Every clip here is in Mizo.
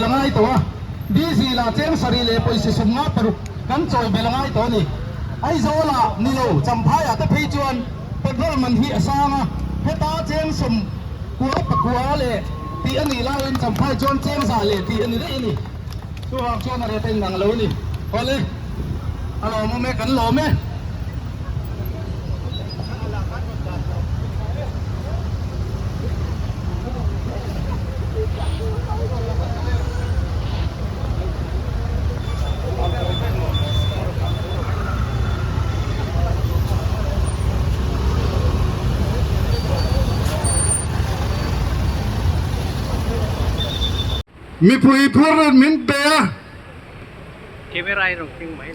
A ngai tawh a, Diesel ah cheng sarih leh pawisa 56 kan chawi belh a ngai tawh a ni. Aizawl ah ni lo, Champhai ah te phei chuan petrol man hi a sang a, heta cheng 99 leh tih a nih laiin Champhai chuan cheng 100 leh tih a ni daih a ni. Chuvang chuan a rate a inang lo a ni. Awle, a lawmawm e, kan lawm e. Mipui phur min pe a.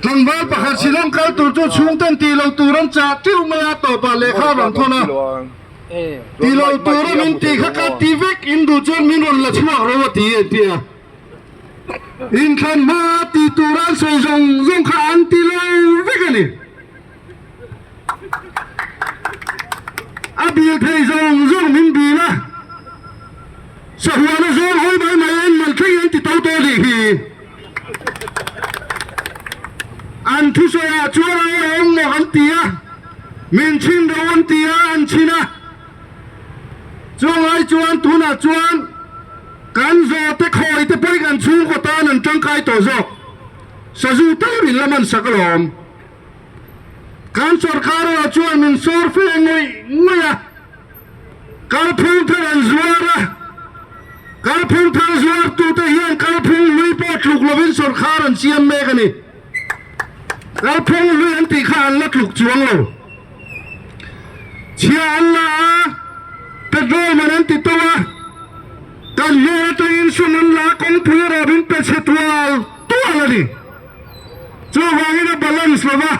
Tlangval pakhat Shillong kal tur chu chhungten tih loh tur an chah teuh mai a, tawpah lehkha a rawn thawn a. Ti lo tura min tih kha ka ti vek, in duh chuan min rawn la chhuak ro a ti an ti a. Inthlan hma ti tura an sawi zawng zawng kha an ti lo vek a ni. A bil thei zawng zawng min bil a, sahuana zawng hawi mai mai en mal thleng an ti to tawh nih hi. An thusawiah chuan a awm maw an ti a, min chhin ro an ti a, an chhin a. Chungai chuan tunah chuan kan zawhte khawi te pawhin kan chhungkaw tan an tangkai tawh zawk. Sazu tal min la man sak alawm. Kan sorkar erawh chuan min sawr fe ngawih ngawih a, kalphung thar an zuar a, kalphung thar zuartute hian kalphung hlui pawh tluk lovin sorkar an siam mek a ni. Kalphung hlui an tih kha an la tluk chuang lo. Chhia an la a, petrol man an ti to a, kan hmel atangin sum an la a, kawngpui erawh min pe chhe tual tual a ni. Chuvangin a balance lo va,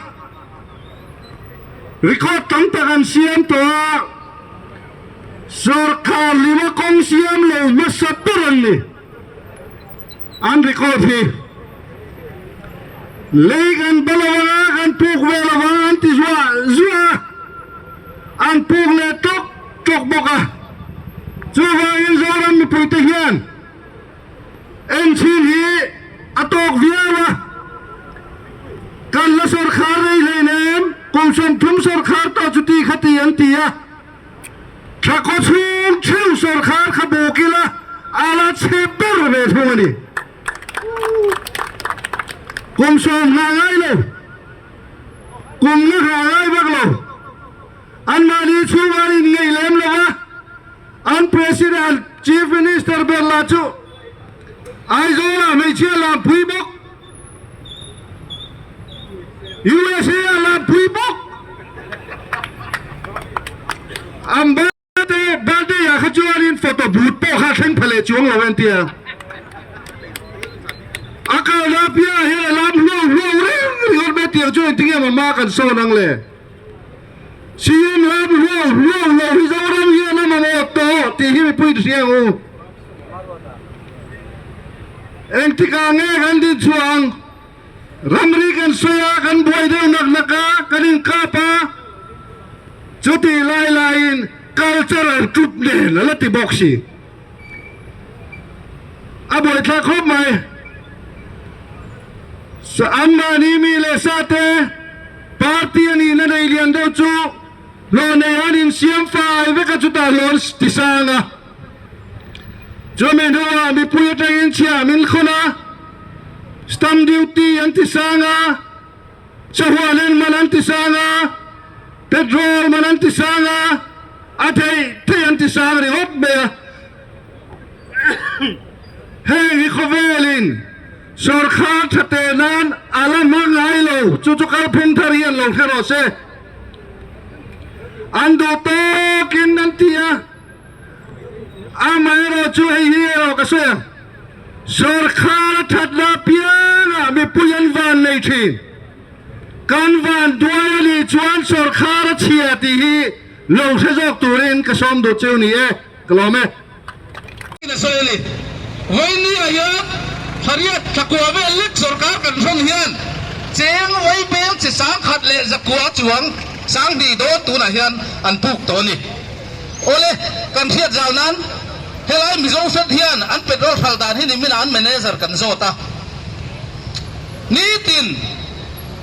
record tam tak an siam tawh a, sorkar lima kawng siam lo hmasa ber an ni. An record hi lei kan ba lo anga kan puk ve lo vang an ti zuah zuah a, an puk leh tawk tawk bawk a. Chuvangin Zoram mipuite hian Enchhin hi a tawk viau a, kan la sawrkhar rei hleinem, kum 30 sawrkhar tawh chu ti kha ti an ti a, thla khaw chhung theuh sawrkhar kha bawk ila a la chhe ber ve thung a ni. Kum 10 nghah ngai lo, kum nga nghah ngai vak lo, anmahni chhung an inngeih lem lo va, An President, Chief Minister ber lah chu Aizawl-ah hmeichhia lampui bawk, USA-ah lampui bawk. An birthday, birthday-ah kha chuanin photo booth pawh kha a thleng pha leh chuang lo an ti a. A kalna piahah hian a lam hluau hluau reng ringawt mai tiang chu engtinge maw hma kan sawn ang le? CM lam hluau hluau lo hi Zoram hian a mamawh tawh tih hi mipui hria ang u. Engtikah nge kan din chhuah ang? Ramri kan sawi a, kan buai deuh nak nak a, kan inkap a, chutih lai laiin cultural troop nen a la ti bawk si. A buaithlak khawp mai. Anmahni mi leh sa te party a nihna nei lian deuh chu hlawh nei an insiam fai vek a chutah hlawh an ti sang a. Chumi hnuah mipui atangin chhiah min khawn a, stamp duty an ti sang a, sahuanin man an ti sang a, petrol man an ti sang a, a theih theih an ti sang ringawt mai a. Heng hi khawvelin sorkar tha teh nan a la hma ngai lo, chu chu kalphung thar hi an lo hre rawh se. An duh tawkin an ti a, amaherawh chu hei hi erawh ka sawi ang, sorkar a thatna apiangah mipui an van nei thin. Kan van duai a nih chuan sorkar a chhia tih hi lo hre zawk turin ka sawm duh cheu ni e, ka lawm e. A sawi a ni. Vawinia hian thariat thakua vel lek sorkar kan hrawn hian cheng vai bel chi 10,000 leh 900 chuang 2000 dawn tunah hian an puk tawh a ni. Awle, kan hriat zau nan. Helai Mizo Fed hian an petrol hralh dan hi nimin ah an manager kan zawt a. Nitin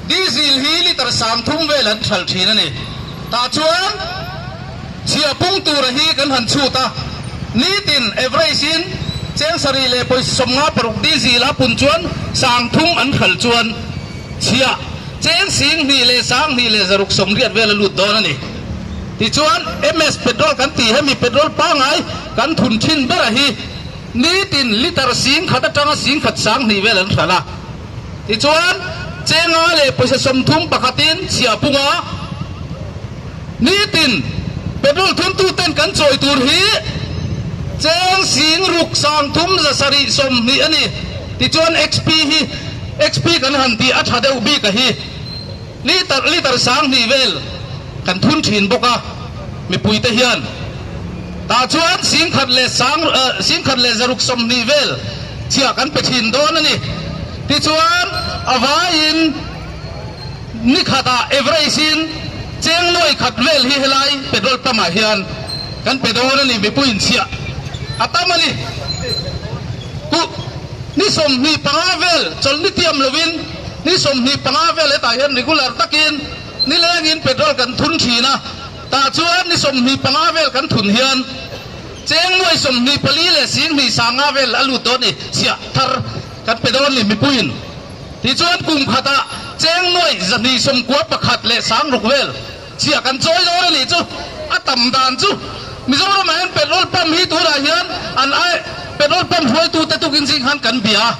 diesel hi litre 30 vel an hralh thin a ni. Tah chuan chhiah pung tura hi kan han chhut a. Nitin average in cheng sarih leh pawisa 56 diesel a pun chuan 30 an hralh chuan chhiah cheng 20 leh 1680 vel a lut dawn a ni. Tichuan MS petrol kan tih hemi petrol pangngai kan thun thin ber a hi nitin litre 1000 atanga 1000 20 vel an hralh a. Tichuan chenga leh pawisa 31 in chhiah punga nitin petrol thuntu ten kan chawi tur hi cheng 6 3 720 a ni. Tichuan XP hi XP kan han tih a tha deuh bik a hi. Litre litre 2000 vel kan thun thin bawk a, mipuite hian tah chuan 1000 leh sang 1000 leh 620 vel chhiah kan pe thin dawn a ni. Tichuan a vaiin ni khatah average in cheng nuai khat vel hi helai petrol pump ah hian kan pe dawn a ni, mipuiin chhiah a tam a ni. Ku ni 25 vel chawlhni tiam lovin Ni 25 vel hetah hian regular takin nilengin petrol kan thun thin a, tah chuan ni 25 vel kan thun hian cheng nuai 24 leh 20 sanga vel a lut dawn ni, chhiah thar kan pe dawn ni mipuiin. Tichuan kum khatah cheng nuai 291 leh 60 vel chhiah kan chawi dawn a nih chu. A tam dan chu Mizoramah hian petrol pump hi tunah hian an ai petrol pump hruaitute tukin zing khan kan bia a.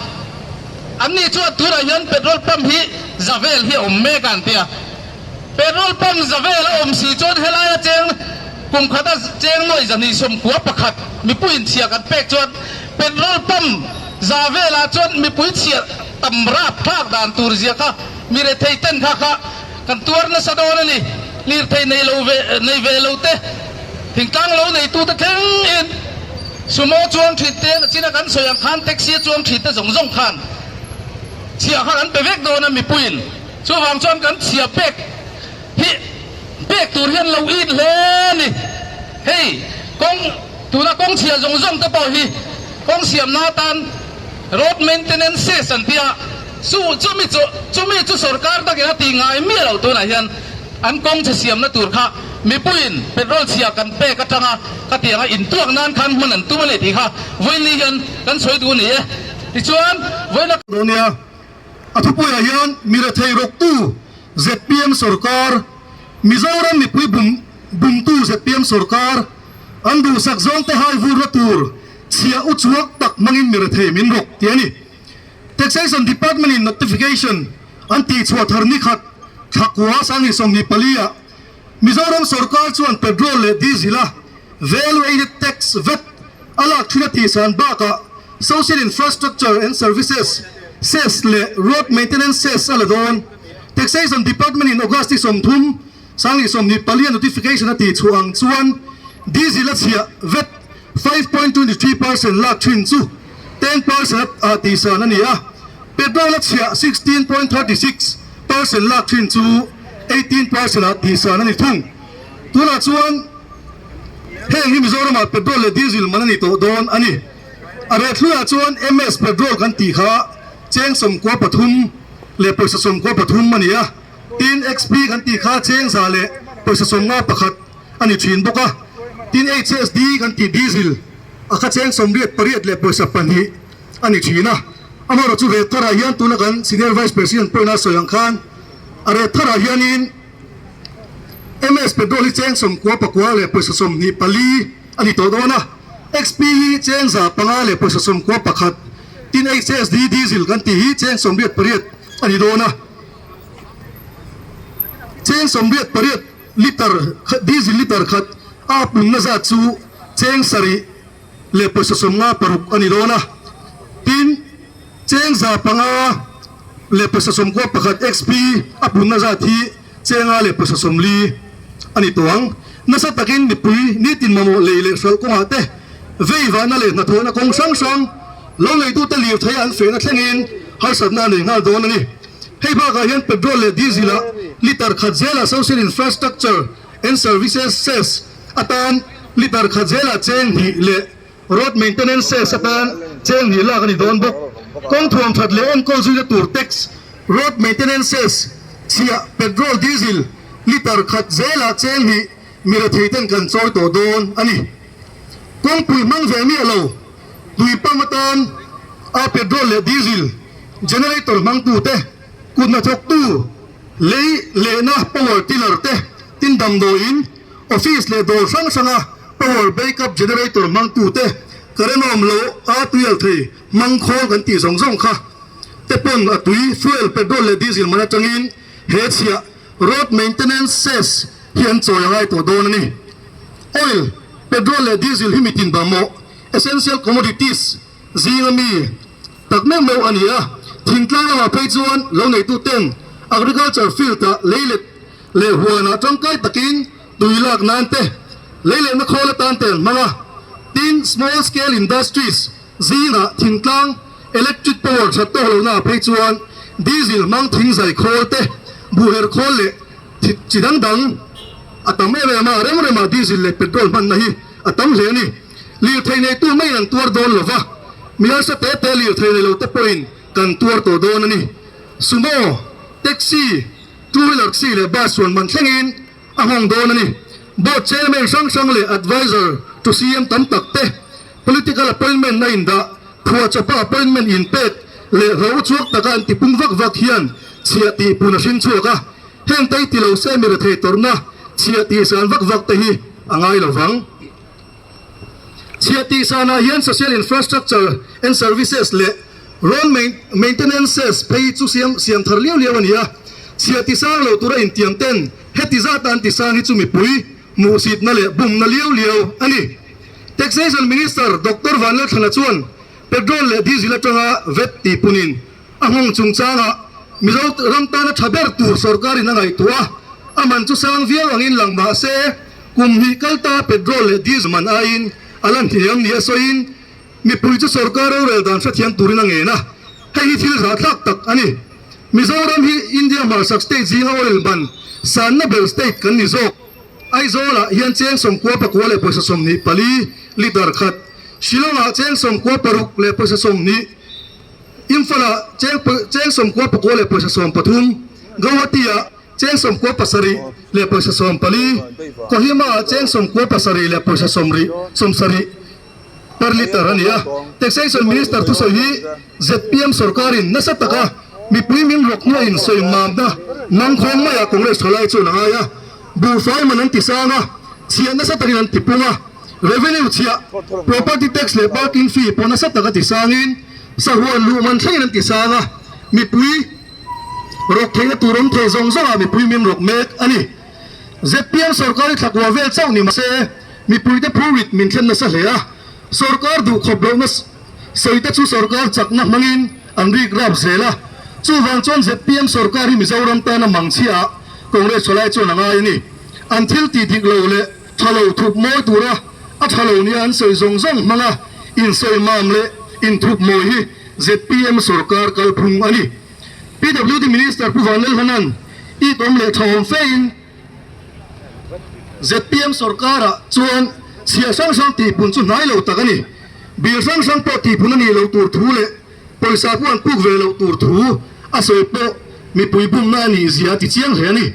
An ni chuan tunah hian petrol pump hi za vel hi a awm mek a an ti a. Petrol pump za vel a awm si chuan helaia cheng kum khata cheng nuai 291 mipui inchhiah kan pek chuan petrol pump za velah chuan mipui chhiah tam rap thlak dan tur zia kha mi rethei ten kha kha kan tuar nasa dawn a ni. Lirthei nei lo ve nei ve lo te thingtlang lo neitute thleng in Sumo chuang thin te na china kan sawi ang khan taxi a chuang thin te zawng zawng khan chhiah kha kan pe vek dawn a mipuiin chuvang chuan kan chhiah pek hi pek tur hian lo it hle a ni. Hei kawng tuna kawng chhiah zawng zawng te pawh hi kawng siamna atan road maintenance cess an tia chu chumi chu chumi chu sorkar takin a tih ngai miah loh tunah hian an kawng chhe siamna tur kha mipuiin petrol chhia kan pek atanga ka ti anga intuak nan khan hman an tum a ni tih kha vawiin hian kan sawi duh a ni e. Tichuan vawiina. Dawn nia, a thupuiah hian mi rethei rawktu zpm sorkar, Mizoram mipui bum bumtu zpm sorkar, an duhsak zawngte hai vurna tur chhia uchuak tak hmangin mi rethei min rawk tih a ni. Taxation Department in notification an tihchhuah thar ni khat thla kua 2024 ah Mizoram sorkar chuan petrol leh diesel a Value Added Tax, vat, a lak thin a tihsan bakah Social Infrastructure and Services, cess, leh Road Maintenance Cess a la dawn. Taxation Department in August ni 30, 2024 a notification a tihchhuah ang chuan diesel a chhiah vat 5.23% lak thin chu 10% a tihsan a ni a, petrol a chhiah 16.36% lak thin chu 18% ah tihsan a ni thung. Tunah chuan heng hi Mizoramah petrol leh diesel man a ni tawh dawn a ni. A reh thluiah chuan MS petrol kan tih kha cheng 93 leh pawisa 93 a ni a, tin XP kan tih kha cheng 100 leh pawisa 51 a ni thin bawk a, tin HSD kan tih diesel a kha cheng 88 leh pawisa 2 a ni thin a. Amaherawhchu reh tharah hian tuna kan Senior Vice President pawhin a sawi ang khan a reh tharah hianin MS petrol hi cheng 99 leh pawisa 24 a ni tawh dawn a, XP hi cheng 500 leh pawisa 91, tin HSD diesel kan tih hi cheng 88 a ni dawn a, cheng 88 litre diesel litre khat a punna zat chu cheng 7 leh pawisa 56 a ni dawn a, tin cheng 500 leh pawisa 91 XP a punna zat hi chenga leh pawisa 40 a ni tawh ang. Nasa takin mipui nitin mamawh lei leh hralh kawngah te vei vahna leh hnathawhna kawng hrang hrang lo neitute lirthei an fehna thlengin harsatna a nei nghal dawn a ni. Hei bakah hian petrol leh diesel ah litre khat zela social infrastructure and services cess atan litre khat zela cheng hnih leh. Road Maintenance Cess atan cheng hnih lak a ni dawn bawk. Kawng thuam that leh enkawl zuina tur tax, Road Maintenance Cess, chhiah, petrol, diesel, litre khat zelah cheng hnih mi rethei ten kan chawi tawh dawn a ni. Kawngpui hmang ve miah lo, tui pump atan a petrol leh diesel generator hmangtute, kut hnathawktu, lei lehna power tiller te, tin damdawiin, office leh dawr hrang hranga power backup generator hmangtute, current awm lo a tuial thei hmang khawl kan tih zawng zawng kha te pawn a tui, fuel, petrol leh diesel man atangin he chhiah road maintenance cess hi an chawi a ngai tawh dawn a ni. Oil, petrol leh diesel hi mitin mamawh, essential commodities, zinga mi tak meuh meuh a ni a, thingtlang lamah phei chuan lo neitu ten agriculture field ah leilet leh huanah tangkai takin tui lak nan te, leilehna khawl atan te an hmang a, tin small scale industries zingah thingtlang electric power that tawk lohna ah phei chuan diesel hmang thingzai khawl te, buhher khawl leh chi dang dang a tam em em a, rem remah diesel leh petrol hmanna hi a tam hle a ni. Lirthei neitu maiin an tuar dawn lo va, mi harsa te te lirthei nei lo te pawhin kan tuar tawh dawn a ni. Sumo, taxi, two wheeler taxi leh bus chuan man thlengin a nghawng dawn a ni. Board chairman hrang hrang leh advisor to CM tam tak te political appointment a indah phuahchawpa appointment inpek leh hlauh chhuak taka an tipung vak vak hian chhiah tih pun a hring chhuak a. Heng te hi ti lo se mi rethei tawrhna chhiah tih san vak vak te hi a ngai lo vang. Chhiah tih sanah hian social infrastructure and services leh road maintenances phei chu siam siam thar liau liau a ni a. Chhiah ti sang lo tura intiam ten heti zata an ti sang hi chu mipui hmuhsitna leh bumna liau liau a ni. Taxation Minister Doctor Vanlalthlana chuan petrol leh diesel atanga vat tihpunin A nghawng chungchangah Mizo ram tana tha ber tur sorkarin a ngaihtuah a, a man chu sang viau angin lang mah se, kum hnih kal ta petrol leh diesel man aiin a la hniam ni a sawiin mipui chu sorkar rorel dan hrethiam turin a ngen a, hei hi thil zahthlak tak a ni. Mizoram hi India hmarchhak state zinga oil man sanna ber state kan ni zawk. Aizawlah hian cheng 94 leh pawisa 24 litre khat, Shillong-ah cheng 96 leh pawisa 20, Imphal-ah cheng cheng 99 leh pawisa 13, Guwahati-ah cheng 97 leh pawisa 14, Kohima-ah cheng 97 leh pawisa sawmrih sawmsarih per litre a ni a. Taxation Minister thusawi hi zpm sorkarin nasa taka mipui min rawk hnuaiin sawi mamna mangkhawng maiah Congress thalai chuan a ngai a. Buhfai man an ti sang a, chhiah nasa takin an ti pung a. Revenue chhiah, property tax leh parking fee pawh nasa taka ti sangin sahuan luh man thlengin an ti sang a, mipui rawk theihna tur awm thei zawng zawngah mipui min rawk mek a ni. Zpm sorkar hi thlakua vel chauh ni mahse mipuite phurit min thlen nasa hle a, sorkar duhkhawp lohna sawite chu sorkar chakna hmangin an rik rap zel a, chuvang chuan zpm sorkar hi Mizoram tana mangchhiaah Congress thalai chuan a ngai a ni. An thil tih dik lo leh Tha lo thup mawi tura a tha lo nia an sawi zawng zawng hmanga insawi mam leh inthup mawi hi zpm sorkar kalphung a ni. PWD Minister Pu Vanlalhana'n it awm leh tha awm fein zpm sorkarah chuan chhiah hrang hrang tihpun chu hnai lo tak a ni. Bill hrang hrang pawh tihpun a nih loh tur thu leh pawisa pawh an puk ve loh tur thu a sawi pawh mipui bumna a nih zia a ti chiang hle a ni.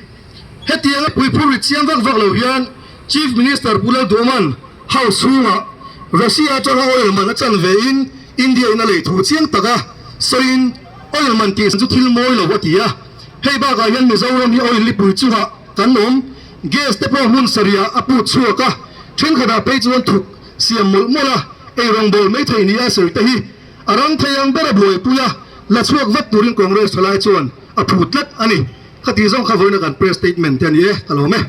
Hetianga puiphur ri chiang vak vak lo hian Chief Minister Pu Lalduhman House chhungah Russia atanga oil man a chan ve in India in a lei thu chiang taka sawiin oil man tih chu thil mawi lo a ti a. Hei bakah hian Mizoram hi oil lipui chungah kan awm, gas te pawh hmun sarihah a put chhuak a, thenkhatah phei chuan thuk siam mawlh mawlh a, eirawng bawl mai thei nia sawi te hi a rang thei ang ber a buaipui a, la chhuak vat turin Congress thalai chuan a phut tlat a ni. Ka tih zawng kha vawiin a kan press statement te a ni e, ka lawm e.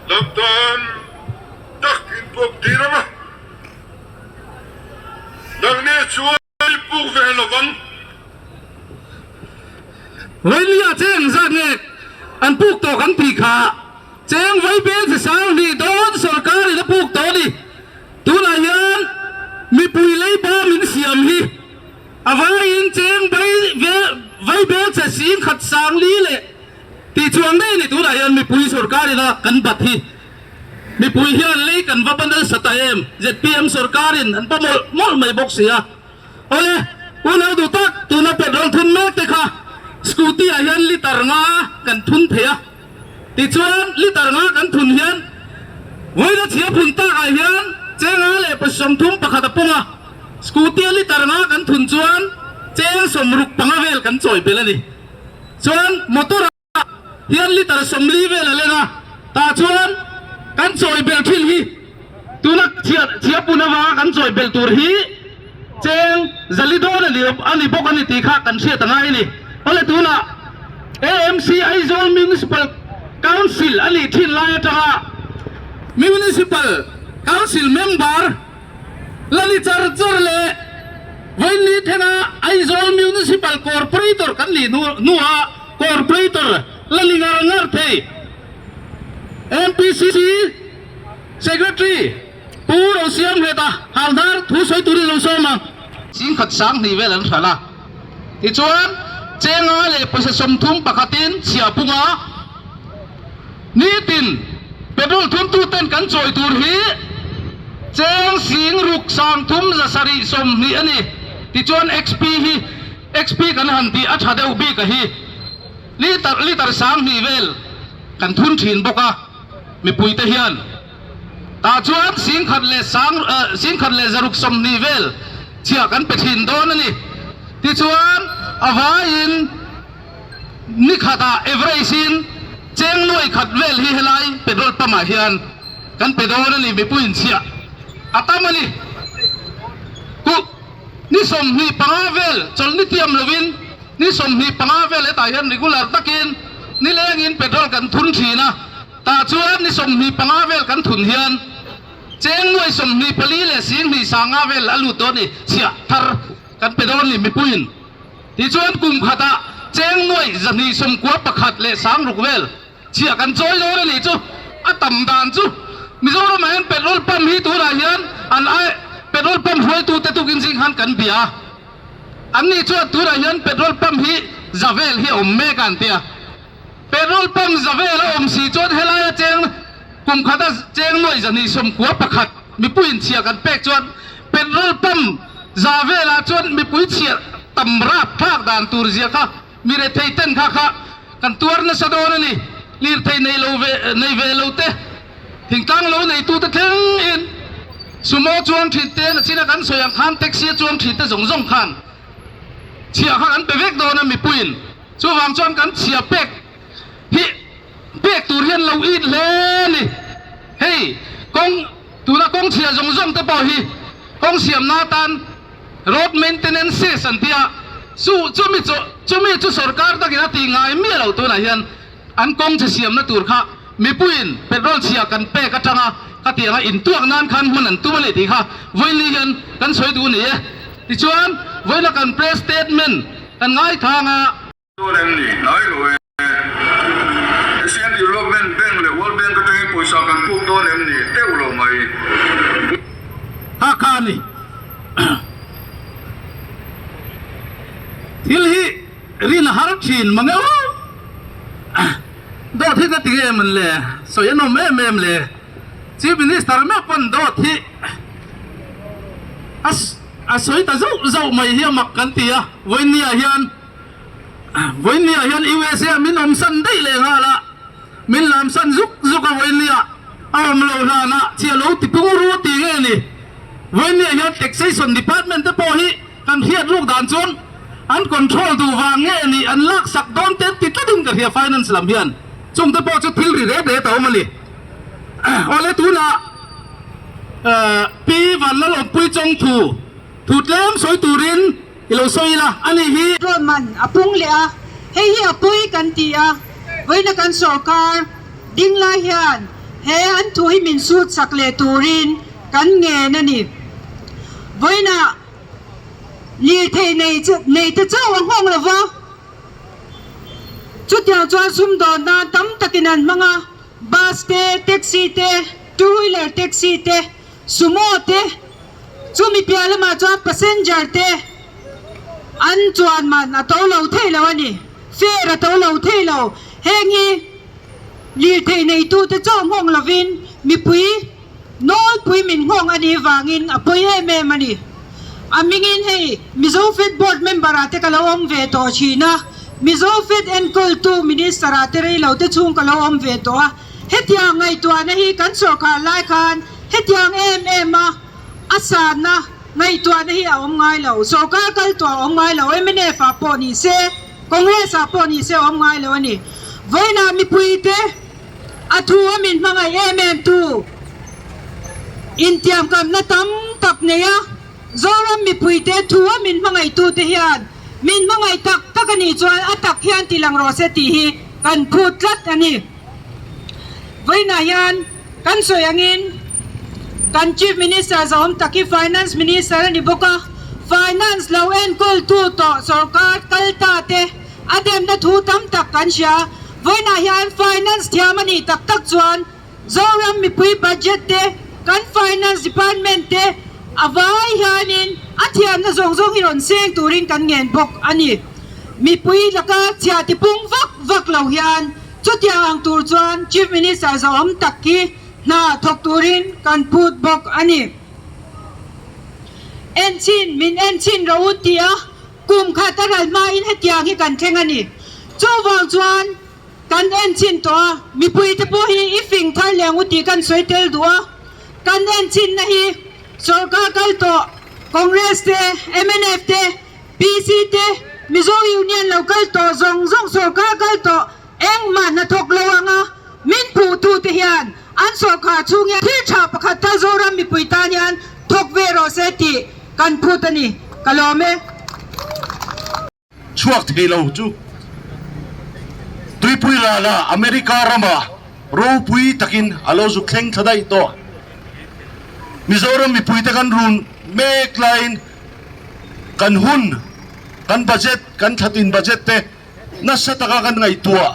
Lamtan tak in puk dir ang a, nangni chuan i puk ve lo vang. Vawilia cheng zat nge an puk tawh kan tih kha cheng vawi bel chi sang hnih dawn sorkar in a puk tawh a ni. Tunah hian mipui leiba min siam hi a vaiin cheng vai vaibel che sing khat sang li leh. Tih chuang daih a ni tunah hian mipui sorkar ina kan bat hi mipui hian lei kan va ba nasa ta em? Zpm sorkarin an ba mawlh mawlh mai bawk si a. Awle, unau duh tak tuna petrol thun mek te kha scooty ah hian litre nga kan thun thei a, tichuan litre nga kan thun hian vawiina chhia phun tak ah hian chenga leh 31 a pung a, scooty a litre nga kan thun chuan cheng 65 vel kan chawi belh a ni. Chuan motor ah. Hian litre 40 vel a leng a, tah chuan kan chawi belh thin hi tuna chhiapun avanga kan chawi belh tur hi cheng zali dawn a ni a ni bawk a ni tih kha kan hriat a ngai a ni. Awle tunah AMC Aizawl Municipal Council a nih thin lai atanga Municipal Council member La ni char char leh vawiinni thlenga Aizawl Municipal Corporator kan nih hnuah Corporator la ni ngar ngar thei. MPCC Secretary Pu Rosiamhleta Haldar thu sawi turin lo sawm ang. Singkhat 2000 vel an hralh a, tichuan chenga leh pawisa 31 in chhia punga Nitin petrol thumtu ten kan chawi tur hi cheng 6720 a ni. Tichuan XP hi XP kan han tih a tha deuh bik a hi litre litre 2000 vel kan thun thin bawk a mipuite hian. Tah chuan singkhat leh sang 1620 vel chhiah kan pe thin dawn a ni. Tichuan a vaiin. Ni khatah average in cheng nuai khat vel hi helai petrol pump ah hian kan pe dawn a ni, mipui inchhiah a tam a ni. Kuh ni 25 vel chawlhni tiam lovin ni 25 vel hetah hian regular takin nilengin petrol kan thun thin a, tah chuan ni 25 vel kan thun hian cheng nuai 24 leh 20 sanga vel a lut dawn a ni, chhiah thar kan pe dawn a ni mipuiin. Tichuan kum khatah cheng nuaih 291 leh 6000 vel chhiah kan chawi dawn a nih chu. A tam dan chu Mizoramah hian petrol pump hi tunah hian an ai petrol pump hruaitute tukin zing khan kan bia a. Anni chuan tunah hian petrol pump hi za vel hi a awm mek a an ti a. Petrol pump za vel a awm si chuan helaia cheng kum khata cheng nuaih 291 mipuiin chhiah kan pek chuan petrol pump za velah chuan mipui chhiah tam rap thlak dan tur zia kha mi rethei ten kha kha kan tuar nasa dawn a ni. Lirthei nei lo ve nei ve lo te thingtlang lo neitute thleng in sumo chuang thin te nachina kan sawi ang khan taxi a chuang thin te zawng zawng khan chhiah kha kan pe vek dawn a mipuiin. Chuvang chuan kan chhia pek hi pek tur hian lo it hle a ni. Hei kawng tuna kawng chhia zawng zawng te pawh hi kawng siamna atan road maintenance cess an ti a, chu chumi chu chumi chu sorkar takin a tih ngai miah lo tunah hian an kawng chhe siamna tur kha mipuiin petrol chhia kan pek atanga khatianga intuak nan khan hman an tum a ni tih kha vawiinli hian kan sawi duh a ni e. Tichuan vawiina kan press statement kan ngaithang a. Dawn em ni? Hnai lo e. Asian Development Bank leh World Bank atangin pawisa kan puk dawn em ni? Teuh lo mai. Kha kha a ni. Thil hi rin a har thin mang e aw. Dawt hi ka ti em an le? Sawi a nawm em em le? Chief Minister meuh pawn dawt hi a a sawi ta zauh zauh mai hi a mak kan ti a, vawiinniah hian vawiinniah hian USA min awmsan daih leh nghal a, min lamsan zuk zuk a vawiinniah a awm lo hlanah chhia lo ti pung ru tih nge ni? Vawiinniah hian Taxation Department te pawh hi kan hriat ruk dan chuan an control duh vang nge ni an laksak dawn te an ti tlatin ka hria Finance lam hian chungte pawh chu thil ri ret ret a awm a ni. Awle tunah Pi Vanlalawmpui Chawngthu thu tlem sawi turin i lo sawi ila a nih hi. Petrol man a pung leh a, hei hi a pui kan ti a, vawiina kan sawrkar ding lai hian he an thu hi min sut sak leh turin kan ngen a ni. Vawiina lirthei nei te chauh a nghawng lo va, chutiang chuan sumdawn nan tam takin an hmang a. Bus te, taxi te, two wheeler taxi te, sumo te, chumi piah lamah chuan passenger te an chuan man a to lo thei lo a ni, fare a to lo thei lo. Heng hi lirthei neitute chaw nghawng lovin mipui nawlpui min nghawng a nih vangin a pawi em em a ni. A hmingin hei Mizo Fed Board member ah te ka lo awm ve tawh thin a, Mizo Fed enkawltu Minister ah te rei lo te chhung ka lo awm ve tawh a, hetiang ngaihtuahna hi kan sawrkar lai khan hetiang em em a a sanna ngaihtuahna hi a awm ngai lo, sawrkar kal tawh a awm ngai lo, mnf ah pawh ni se, Congress ah pawh ni se a awm ngai lo a ni. Vawiinah mipuite a thu a min hmangaih em em tu intiamkamna tam tak nei a, Zoram mipuite thu a min hmangaihtute hian min hmangaih tak tak a nih chuan a tak hian ti lang rawh se tih hi kan phut tlat a ni. Vawiinah hian kan sawi angin kan Chief Minister zahawm tak hi Finance Minister a ni bawk a, Finance lo enkawltu tawh sorkar kal ta te a demna thu tam tak kan hria. Vawiinah hian Finance thiam a nih tak tak chuan Zoram mipui budget te, kan Finance Department te a vai hianin a thiamna zawng zawng hi rawn seng turin kan ngen bawk a ni. Mipui laka chhia tipung vak vak lo hian chutiang ang tur chuan Chief Minister zahawm tak hi hna thawk turin kan phut bawk a ni. Enchhin min enchhin rawh u tia kum khat a ral hmain hetiang hi kan thleng a ni. Chuvang chuan Kan en chin tawh a, mipuite pawh hi i fing thar leh ang u tih kan sawi tel duh a. Kan en chinna hi sorkar kal tawh Congress te, mnf te, PC te, Mizo Union lo kal tawh zawng zawng sorkar kal tawh engmah hnathawk lo anga min phuhtute hian an sorkar chhung hian thil tha pakhat tal Zoram mipui tan hian thawk ve rawh se tih kan phut a ni. Ka lawm e. Chhuak thei lo chu tuipui rala America rama ropui takin a lo zuk thleng thla daih tawh. Mizoram mipuite kan run mek laiin kan hun, kan budget, kan thatin budget te nasa taka kan ngaihtuah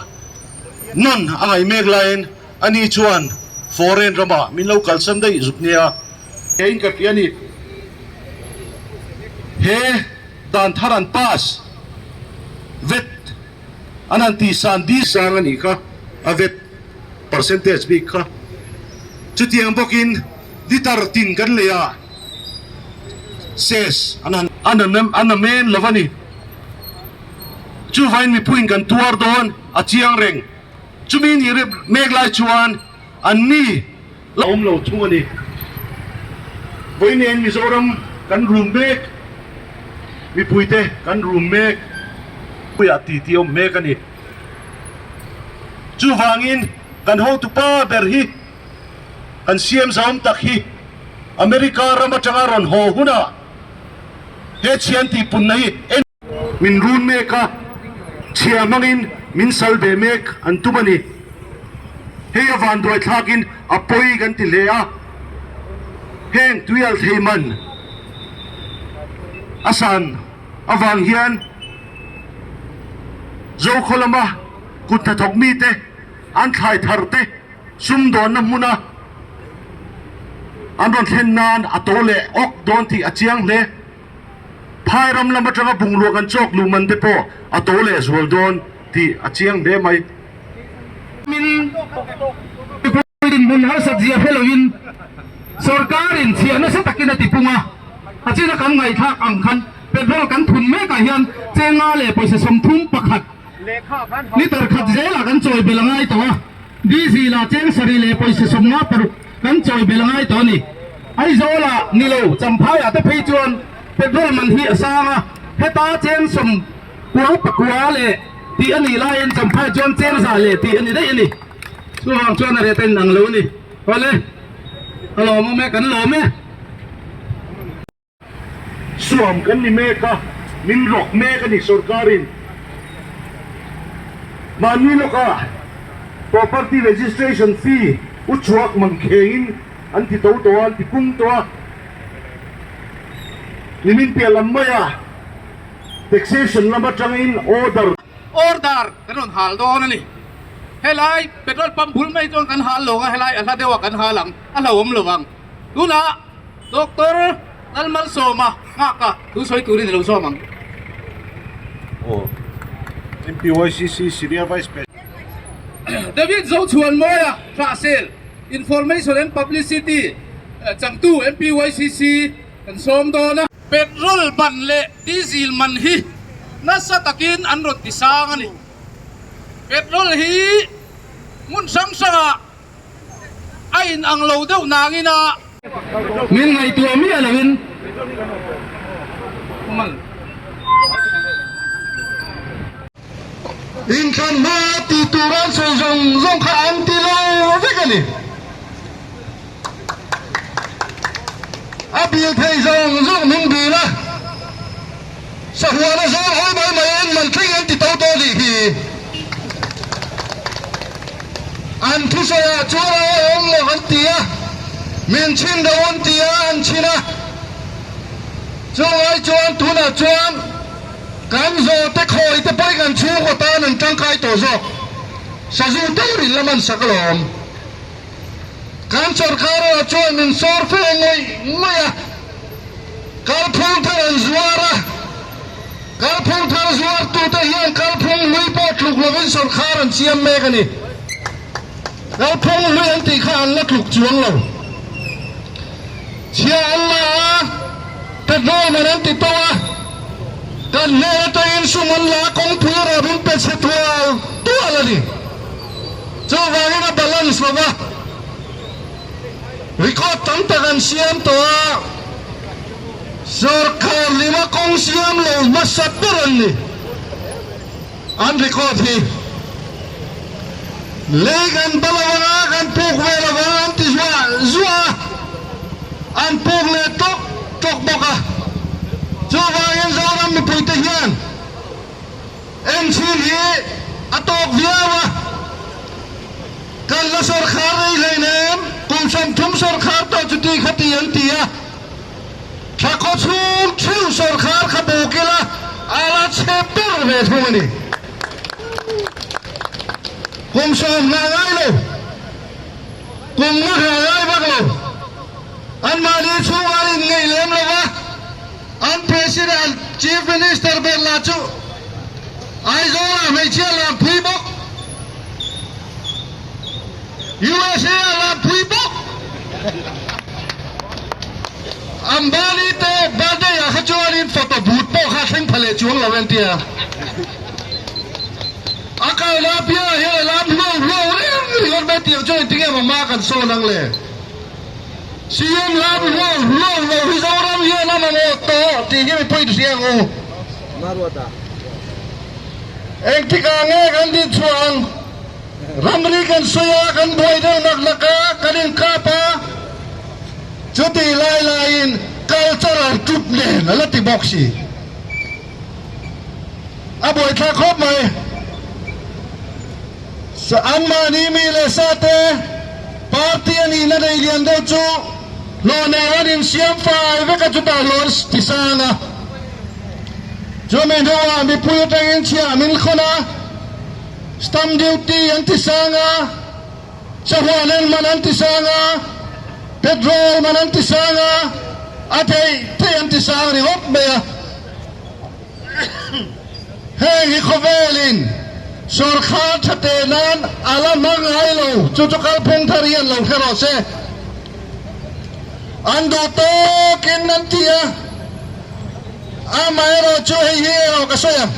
nawn a ngaih mek laiin ani chuan foreign ramah min lo kalsan daih zuk nia. Keiin ka hria a ni. He dan thar an pass vet an han tih san di sang a nih kha a vet percentage bik kha. Chutiang bawkin liter tin kan lei a ses an han an a men lo a ni. Chuvain mipuiin kan tuar dawn a chiang reng. Chumi ni rep mek lai chuan an ni la awm lo thung a ni. Vawiin Mizoram kan rum mek, mipuite kan rum mek, puiah ti tih awm mek a ni. Chuvangin kan hotupa ber hi kan siam zahawm tak hi America ram atanga rawn haw hunah he chhian tihpunna hi en Min run mek a, chhia hmangin min sal ve mek an tum a ni. Hei a vanduai thlakin a pawi kan ti hle a, heng tuial thei man a san avang hian Zokhaw lama kut hnathawk mite an thlai thar te sumdawnna hmuna an rawn thlen nan a to leh awk dawn tih a chiang hle. Phai ram lam atanga bungrua kan chawk luh man te pawh a to leh zual dawn tih a chiang hle mai. Min dinhmun harsat zia hre loin sorkarin chhiah nasa takin a tipung a, a china kan ngaihthlak ang khan petrol kan thun mekah hian chenga leh pawisa 31 liter khat zelah kan chawi belh a ngai tawh a, diesel ah cheng sarih leh pawisa 56 kan chawi belh a ngai tawh a ni. Aizawl ah ni lo Champhai ah te phei chuan petrol man hi a sang a, heta cheng 99 leh tih a nih laiin Champhai chuan cheng za leh tih a ni daih a ni. Chuvang chuan a rate a inang lo a ni. Awle, a lawmawm e, kan lawm e. Suam kan ni mek a, min rawk mek a ni sorkarin. Mahni lawka property registration fee u chhuak mang khengin an ti to tawh a, an ti pung tawh a. Nimin piah lam maia taxation lam atangin order. Order kan rawn hal dawn a ni. Helai petrol pump bul mai chuan kan hal lo ang a, helai a hla deuh a kan hal ang, a hlauhawm lo ang. Tunah Doctor Lalmalsawma nghaka thu sawi turin i lo zawm ang. Aw, MPYCC Senior Vice President. David Zochhuanmawia Hrahsel, Information and Publicity changtu MPYCC kan sawm dawn a. Petrol man leh diesel man hi nasa takin an rawn ti sang a ni. Petrol hi hmun hrang hrangah a in ang lo deuh nangin a. Min ngaihtuah miah loin mal. Inthlan hma tih tur an sawi zawng zawng kha an ti lo vek a ni. A bil thei zawng zawng min bil a, sahuana zawl hawi mai mai en man thleng an ti to tawh nih hi. An thusawiah chuan a awm lo an ti a, min chhin lo an ti a, an chhin a. Chungai chuan tunah chuan kan zawhte khawi te pawhin kan chhungkaw tan an tangkai tawh zawk. Sazu deuh in la man sak alawm. Kan sorkar erawh chuan min sawr fe ngawih ngawih a, kalphung thar an zuar a, kalphung thar zuartute hian kalphung hlui pawh tluk lovin sorkar an siam mek a ni. Kalphung hlui an tih kha an la tluk chuang lo. Chhia an la a, petrol man an ti to a, kan hnen atangin sum an la a, kawngpui erawh min pe chhe tual tual a ni. Chuvangin a balance lo va, record tam tak an siam tawh a, sorkar lima kawng siam lo hmasa ber an ni. An record hi lei kan ba lo anga kan puk ve lo vang an ti zuah zuah a, an puk leh tawk tawk bawk a. Chuvangin Zoram mipuite hian Enchhin hi a tawk viau a, kan la sawrkhar rei hleinem, kum 30 sawrkhar tawh chu ti kha ti an ti a, thla khaw chhung theuh sawrkhar kha buk ila a la chhe ber ve thung a ni. Kum 10 nghah ngai lo, kum nga nghah ngai vak lo, anmahni chhungah an inngeih lem lo va. An President, Chief Minister ber lah chu Aizawl-ah hmeichhia lam phui bawk, USA-ah lam phui bawk, Ambani te birthday-ah kha chuanin photo booth pawh kha thleng pha leh chuang lo en tia. A kalna apiangah hian a lam hluau hluau reng ringawt mai tiang chuan engtinge maw hma kan sawn ang le? CM lam hluau hluau lo hi Zoram hian a mamawh tawh tih hi mipui hria ang u. Engtikah nge kan din chhuah ang? Ramri kan sawi a, kan buai deuh nak nak a, kan inkap a, chutih lai laiin cultural troop nen a la ti bawk si. A buaithlak khawp mai. Anmahni mi leh sa te party a nihna nei lian deuh chu hlawh nei an insiam fai vek a, chutah hlawh an ti sang a. Chumi hnuah mipui atangin chhiah min khawn a, stamp duty an ti sang a, chahuan en man an ti sang a, petrol man an ti sang a, a theih theih an ti sang ringawt mai a. Heng hi khawvelin sawrkhar tha teh nan a la hmang ngai lo, chu chu kalphung thar hi an lo hre rawh se. An duh tawkin an ti a, amaherawhchu hei hi erawh ka sawi ang,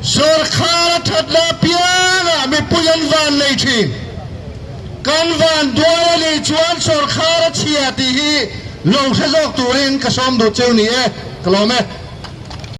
sawrkhar a that na apiangah mipui an van nei thin. Kan van duai a nih chuan sawrkhar a chhia tih hi lo hre zawk turin ka sawm duh cheu ni e, ka lawm e.